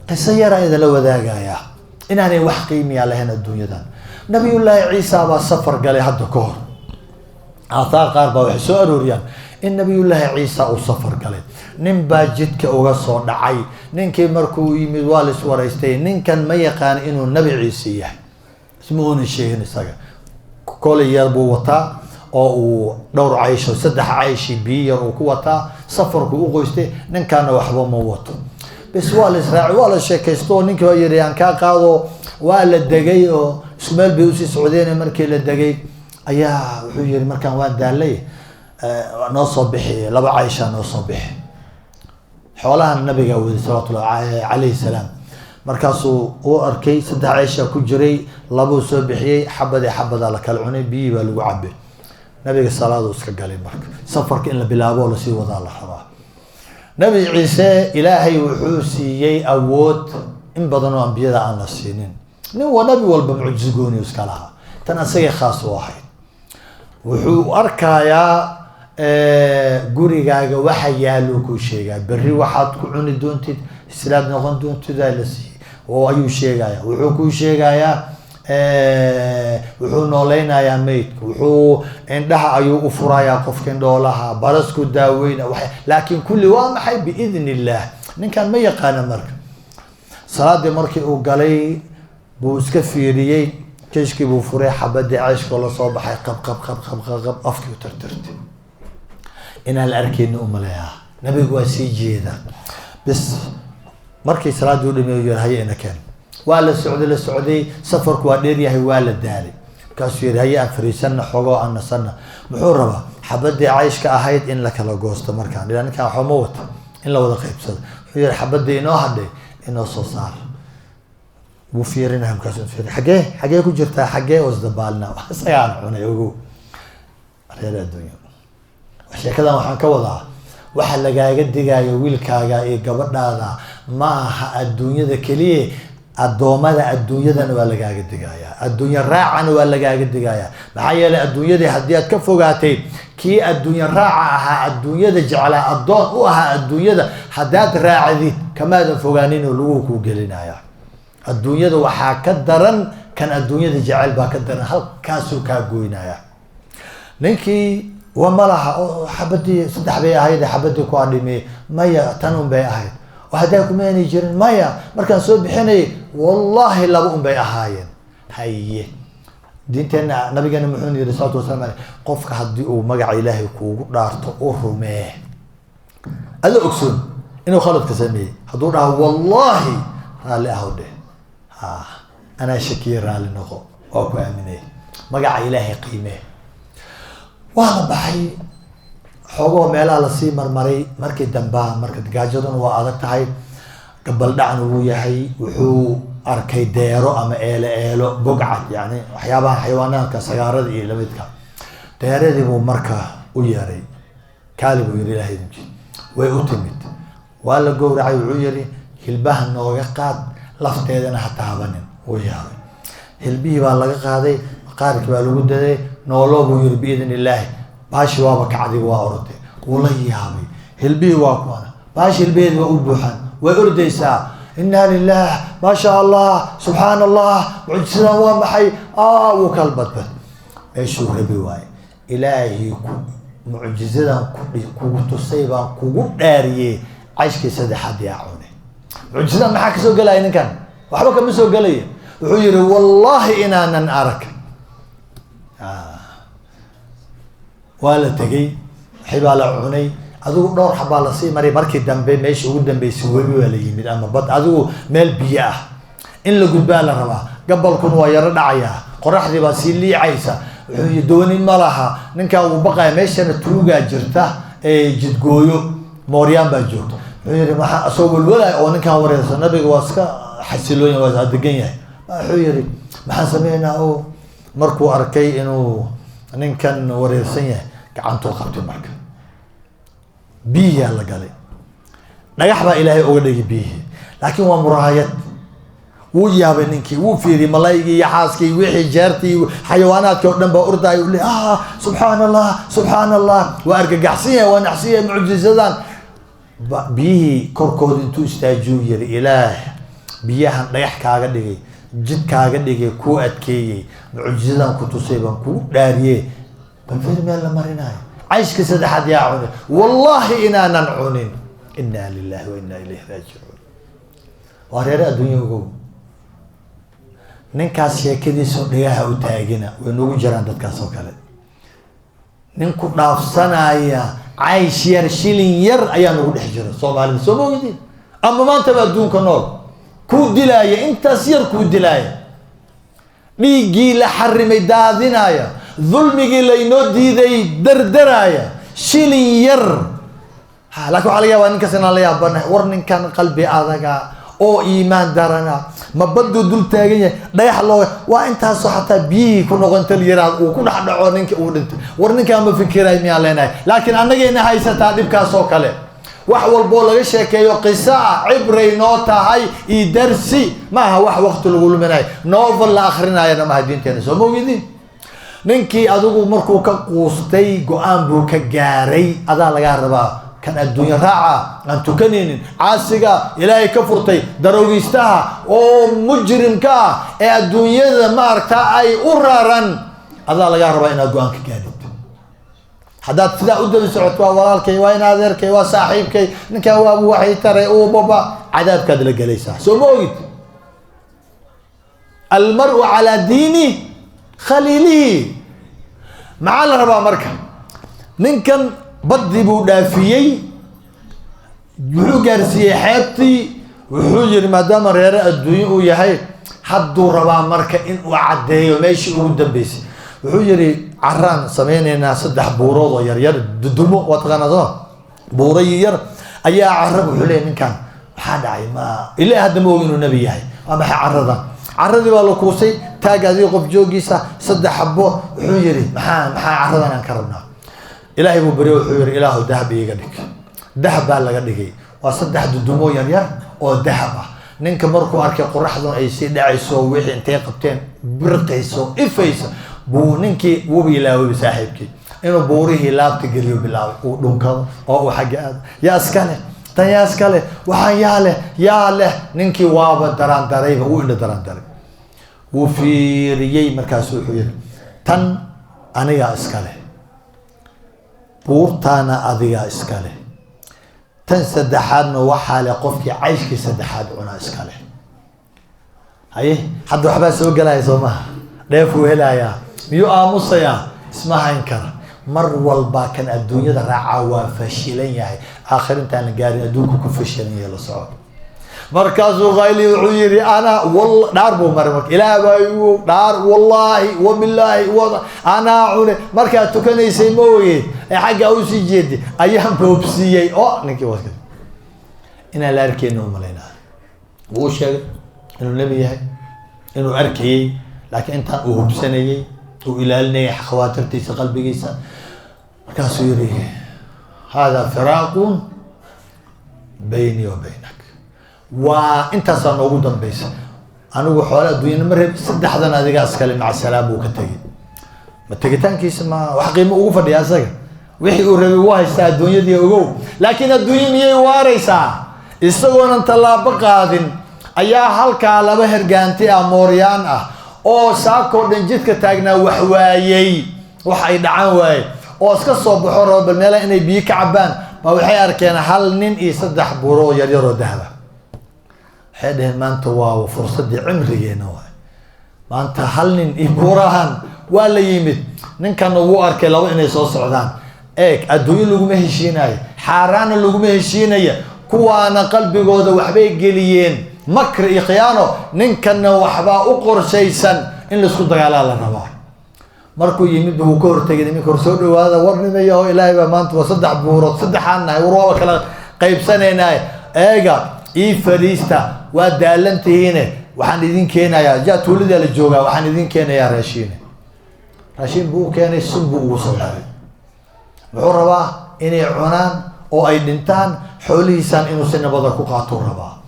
Qiso yaraa idinla wadaagayaa inaanay wax qiimiya lahayn adduunyadan. Nabiyullaahi Ciisa baa safar galay hadda ka hor. Aathaar qaar baa waxay soo arooriyaan in Nabiyullaahi Ciisa uu safar galay. Nin baa jidka uga soo dhacay. Ninkii markuu yimid waa la iswaraystay. Ninkan ma yaqaan inuu Nabi Ciise yahay, isma uuna sheegin isaga. Kolay yar buu wataa oo uu dhowr caysho, saddex cayshi, biyo yar uu ku wataa, safarku u qoystay. Ninkaana waxba ma wato. Bes, waa la israaci, waa la sheekaysto oo ninkii waa yidhi, "Aan kaa qaado." Waa la degay oo isku meel bay usii socdeen. Markii la degay ayaa wuxuu yihi, "Markaan waan daalay, noo soo bixi laba caysha, noo soo bixi." Xoolahan nabiga waday, salawatullahi calayhi salaam. Markaasuu u arkay saddex ceysha ku jiray, labuu soo bixiyey, xabadii xabadaa la kala cunay, biyihii baa lagu cabay. Nabiga salaaduu iska galay. Marka safarka in la bilaabo oo lasii wadaa la rabaa. Nabi Ciise Ilaahay wuxuu siiyey awood in badan oo ambiyada aan la siinin. Nin wa nabi walba mucjizo gooni iska lahaa, tan asagay khaas u ahayd. Wuxuu arkayaa gurigaaga waxa yaaluu kuu sheegaa, berri waxaad ku cuni doontid, islaad noqon doontidaa la siiyey oo ayuu sheegaya. Wuxuu kuu sheegayaa, wuxuu nooleynayaa meydka, wuxuu indhaha ayuu u furayaa qofka indhoolaha, barasku daaweyna, laakiin kulli waa maxay? Biidn Illaah. Ninkan ma yaqaana. Marka salaadii markii uu galay buu iska fiiriyey, jeeshkii buu furay, xabadii ceyshkoo lasoo baxay, qab qab qab qab qab qab, afkii u tirtirtay. Inaan la arkeyni umaleeyaa, nabigu waa sii jeeda. Bis, markii salaaddii u dhameeyo yiri, "Haye, ina keen." Waa la socday, la socday, safarku waa dheeryahay, waa la daalay. Markaasuu yihi, "Haye, aan fariisanna xogoo, aan nasanna." Muxuu rabaa? Xabadii cayshka ahayd in la kala goosto markaan ilaa ninkaan waxba ma wata, in la wada qaybsado. Wuxuu yihi, "Xabadii inoo hadhay inoo soo saar." Wuu fiirinaya, markaasuu fiirin, "Xagee, xagee ku jirtaa? Xagee?" Oo isdabaalna isagaan cunay. Ogow, reer adduunya, sheekadan waxaan ka wadaa, waxa lagaaga digayo wiilkaaga iyo gabadhaada ma aha adduunyada keliya. Addoommada adduunyadana waa lagaaga digayaa, adduunya raacana waa lagaaga digayaa. Maxaa yeelay, adduunyadii haddii aad ka fogaatay, kii adduunya raaca ahaa, adduunyada jeclaa, addoon u ahaa adduunyada, haddaad raacdid, kamaadan fogaanin oo lagu kuu gelinaya. Adduunyada waxaa ka daran kan adduunyada jecel baa ka daran, halkaasuu kaa goynaya. Ninkii waa ma laha oo xabadii saddex bay ahayd, xabadii ku adhimiyey. "Maya, tan un bay ahayd." "Oo haddaa kumaanay jirin?" "Maya, markaan soo bixinayay wallahi laba un bay ahaayeen." Haye, diinteenna, nabigeena muxuu yihi, salatu wasalam aleyh? Qofka haddii uu magaca Ilaahay kuugu dhaarto, u rumee, adoo ogsoon inuu khaladka sameeyey. Hadduu dhaho, "Wallahi," raalli ahow dheh, ha anaa shakiye, raalli noqo, waa ku aaminay. Magaca Ilaahay qiimee. Waa la baxay, xoogoo meelaha lasii marmaray. Markii dambaa, marka gaajaduna waa adag tahay, gabaldhacna wuu yahay, wuxuu arkay deero ama eelo, eelo bogcad, yani waxyaabaha xayawaanaadka sagaarada iyo lamidka. Deeradii buu marka u yeeray. "Kaali," buu yihi, "Ilahay idinki." Way u timid, waa la gowracay. Wuxuu yihi, "Hilbaha nooga qaad, lafteedana ha taabanin." Wuu yaabay. Hilbihii baa laga qaaday, maqaarkii baa lagu daday. "Noolo," buu yihi, "biidn Illaahi." Baashi waaba kacday, waa orday. Wuu la yaabay. Hilbihii waa kuwana, baashi hilbaheedi waa u buuxaan, way ordaysaa. "Inna lilah, maa sha Allah, subxaana Allah, mucjisadan waa maxay?" Wuu kala badbad. Meeshuu rabi waaye. "Ilaahay ku mucjizadan kugu tusay baan kugu dhaariyey, cayshkii saddexaad yaa cunay. Mucjizadan maxaa kasoo gelaya?" Ninkan waxba kama soo gelaya. Wuxuu yihi, "Wallahi inaanan arag." Waa la tegey, waxibaa la cunay, adigu dhowr xabaa lasii maray. Markii dambe meesha ugu dambeysay webi waa la yimid ama bad, adigu meel biyo ah. In la gudbaa la rabaa, gabalkuna waa yaro dhacayaa, qoraxdii baa sii liicaysa. Wuxuu yii, "Dooni ma laha." Ninkan wuu baqaya, meeshana tuugaa jirta ee jidgooyo, mooryaan baa joogta. Wuxuu yihi, "Maxaa?" Asoo walwalaya oo ninkan wareersa, nabiga waa iska xasiloonya, waa degan yahay. Wuxuu yihi, "Maxaan sameynaa?" Oo markuu arkay inuu ninkan wareersan yahay, gacantuu qabtay. Marka biyiyaa la galay, dhagax baa Ilaahay uga dhigay biyihii, laakiin waa muraayad. Wuu yaabay ninkii, wuu fiiriyey malaygii iyo xaaskii, wixii jeertii, xayawaanaadkii oo dhan baa ordaya. Uu le, "Subxaana Allah, subxaana Allah." Waa argagaxsan yahay, waa naxsan yahay mucjizadan. Biyihii korkooda intuu istaajiyuu yiri, "Ilaah Biyahan dhagax kaaga dhigay, jid kaaga dhigay, kuu adkeeyey, mucjizadan ku tusay baan kugu dhaariye. Bal fiir meel la marinayo. Cayshka saddexaad yaa cunay? Wallahi inaanan cunin. Inna lillahi wa inna ilayhi raajicuun. Waa reere adduunya. Ogow, ninkaas sheekadiisoo dhagaha u taagina, way nagu jiraan dadkaas oo kale. Nin ku dhaafsanaya caysh yar, shilin yar ayaa nagu dhex jira Soomaalida, soo ma ogidin? Ama maantaba adduunka nool kuu dilaaya, intaas yar kuu dilaaya, dhiiggii la xarimay daadinaya, dulmigii laynoo diiday dardaraaya, shilin yar. Ha, laakiin waxaa laga yaabaa ninkaas inaan la yaabanahay. War ninkan qalbi adaga oo iimaan darana, ma baduu dul taagan yahay, dhagax loo waa intaasoo xataa biyihii ku noqonta la yiraahdo, uu ku dhex dhaco, ninka uu dhintay. War ninkaan ma fikiray miyaan leenahay? Laakiin annagayna haysataa dhibkaas oo kale. Wax walboo laga sheekeeyo qiso ah cibray noo tahay iyo darsi. Maaha wax waqti lagu luminayo, novel la akrinayana maaha diinteena, soo ma ogidin? Ninkii adigu markuu ka quustay, go-aan buu ka gaaray. Adaa lagaa rabaa kan adduunyo raaca, aan tukanaynin, caasiga Ilaahay ka furtay, daroogistaha oo mujrimka ah ee adduunyada maaragta ay u raran, adaa lagaa rabaa inaad go-aan ka gaadhid. Haddaad sidaa u daba socoto, waa walaalkay, waa in adeerkay, waa saaxiibkay, ninkan waabu waxay taray uubaba, cadaabkaad la gelaysaa, soo ma ogid? Almaru calaa diini khaliilihi. Maxaa la rabaa marka? Ninkan baddii buu dhaafiyey, wuxuu gaarsiiyey xeebtii. Wuxuu yiri maadaama reere adduunye uu yahay, hadduu rabaa marka in uu caddeeyo meeshii ugu dambeysay. Wuxuu yiri caraan sameyneynaa, saddex buurood oo yaryar, dudumo waa taqaanaa soo, buuro yar ayaa cara. Wuxuu leeyahy ninkan maxaa dhacay? Ma ilaa hadda ma og inuu nebi yahay. Waa maxay caradan? Caradii baa la kuusay, taag adiga qof joogiisa, saddex xabo. Wuxuu yiri maxaa caradan aan ka rabnaa? Ilaahay buu baryo, wuxuu yiri Ilaahu dahab iiga dhig. Dahab baa laga dhigay, waa saddex dudumo yaryar oo dahab ah. Ninka markuu arkay qoraxdun ay sii dhacayso, wixii intay qabteen birqayso, ifayso, buu ninkii wuuba ilaaway saaxiibkii, inuu buurihii laabta geliyo bilaabay, uu dhunkado oo uu xagga aado. Yaa iska leh tan? Yaa iska leh waxaan? Yaa leh? Yaa leh? Ninkii waaba daraandarayba, wuu indha daraandaray, wuu fiiriyey. Markaasu wuxuu yihi tan anigaa iska leh, buurtaana adigaa iska leh, tan saddexaadna waxaa leh qofkii cayshkii saddexaad cunaa iska leh. Haye, hadda waxbaa soo gelaya, soo maha? Dheefuu helayaa, miyuu aamusayaa? Isma hayn kara. Mar walba kan adduunyada raacaa waa fashilan yahay. Aakhir intaan la gaarin adduunku ku fashilan yahay, la soco. Markaasuu qayli, wuxuu yihi ana wal dhaar buu maray. Marka Ilaah baa igu dhaar, wallaahi wabilaahi anaa cune. Markaad tukanaysay ma ogeed ee xagga usii jeedi ayaan boobsiiyey. Oo ninkii waska inaan la arkeyna umalaynaa, wuu sheegay inuu nebi yahay, inuu arkayey, laakiin intaan uu hubsanayey, uu ilaalinayay khawaatirtiisa, qalbigiisa. Markaasuu yihi hada firaaqun bayni wa baynak. Waa intaasaa noogu dambeysa. Anigu xoole adduunyana ma reeb, saddexdan adigaa iskale, maca salaam. Uu ka tegey. Ma tegitaankiisa ma wax qiimo ugu fadhiya asaga? Wixii uu rabay wuu haystaa, adduunyadii. Ogow, laakiin adduunye miyay waareysaa? Isagoonan tallaabo qaadin ayaa halkaa laba hergaanti ah, mooryaan ah oo saakoo dhan jidka taagnaa, wax waayey, wax ay dhacaan waaye, oo iska soo baxo raba bal meelaha inay biyo ka cabaan, ba waxay arkeen hal nin iyo saddex buro oo yaryaroo dahaba. Waxay dhaheen maanta waa fursaddii cimrigeena waay, maanta hal nin iyo buurahan waa la yimid. Ninkana wuu arkay laba inay soo socdaan. Eeg, adduunyo laguma heshiinayo, xaaraanna laguma heshiinaya. Kuwaana qalbigooda waxbay geliyeen, makri iyo khiyaano. Ninkanna waxbaa u qorshaysan, in laisku dagaalaa la rabaa. Markuu yimid wuu ka hortegay niminka. Hor soo dhawaada, war nimayaho, Ilaahay baa maanta waa saddex buurood, saddexaan nahay, war waaba kala qaybsanaynaa. Eega, ii fadhiista, waa daalan tihiine, waxaan idin keenayaa, ja tuuladaa la joogaa, waxaan idin keenayaa raashiine. Raashin buu u keenay, sun buu ugu soo daray. Muxuu rabaa? Inay cunaan oo ay dhintaan, xoolihiisaan inuu si nabada ku qaatuu rabaa.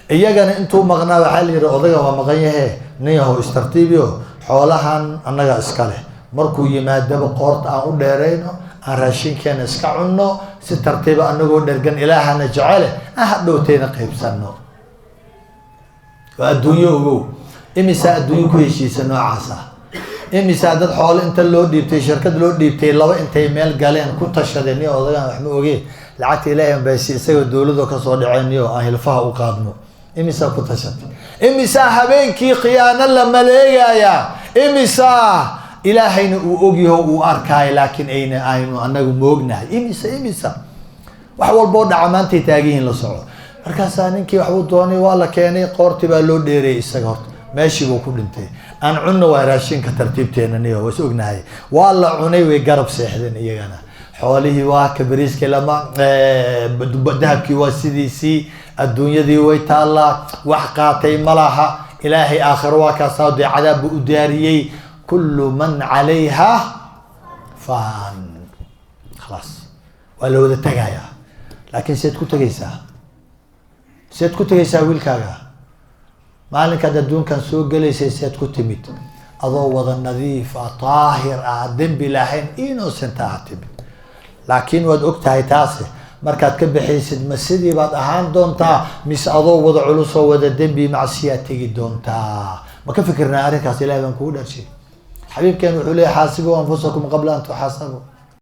Iyagana intuu maqnaa waxaa la yihi odaga waa maqan yahe, nin yahow istartiibiyo, xoolahan annaga iska leh. Markuu yimaadaba qoorta aan u dheerayno, aan raashinkeena iska cunno si tartiiba, anagoo dhergan, Ilaahana jecele, aan hadhowtayna qaybsano. Waa adduunyo, ogow. Imisaa adduunyo ku heshiisa noocaas ah? Imisaa dad xoolo inta loo dhiibtay, shirkad loo dhiibtay, laba intay meel galeen ku tashadeen, niyo odagaan wax ma oge, lacagta Ilaahay baasi isagoo dowladoo kasoo dhaceen, niyo aan hilfaha u qaadno? Imisaa ku tashatay? Imisaa habeenkii khiyaano la maleegayaa? Imisaa Ilaahayna uu ogyaho, uu arkaayo, laakiin ayna aynu anagu moognahay? Imisa, imisa wax walboo dhaca maantay taagihiin la soco. Markaasaa ninkii waxbuu doonay, waa la keenay, qoortii baa loo dheereeyay isaga, horta meeshii buu ku dhintay. Aan cunno waa raashinka tartiibteena, niyo was ognahay, waa la cunay, way garab seexdeen iyagana. Xoolihii waa ka bariiskii lama, dahabkii waa sidiisii, adduunyadii way taallaa, wax qaatay ma laha. Ilaahay aakhiro waa kaasaa dee cadaab buu u diyaariyey. Kullu man calayha fan, khalaas, waa la wada tegayaa. Laakiin seed ku tegaysaa? Seed ku tegaysaa wiilkaaga? Maalinkaad adduunkan soo gelaysay seed ku timid? Adoo wada nadiif ah, daahir ah, dembi lahayn, innocent ah timid. Laakiin waad og tahay taasi, markaad ka baxaysid ma sidii baad ahaan doontaa, mise adoo wada culusoo wada dembi macsiyaad tegi doontaa? Ma ka fikirnaa arrinkaas? Ilahay baan kugu dharshay. Xabiibkeen wuxuu leeyahy: xaasibuu anfusakum qabla an tuxaasabu.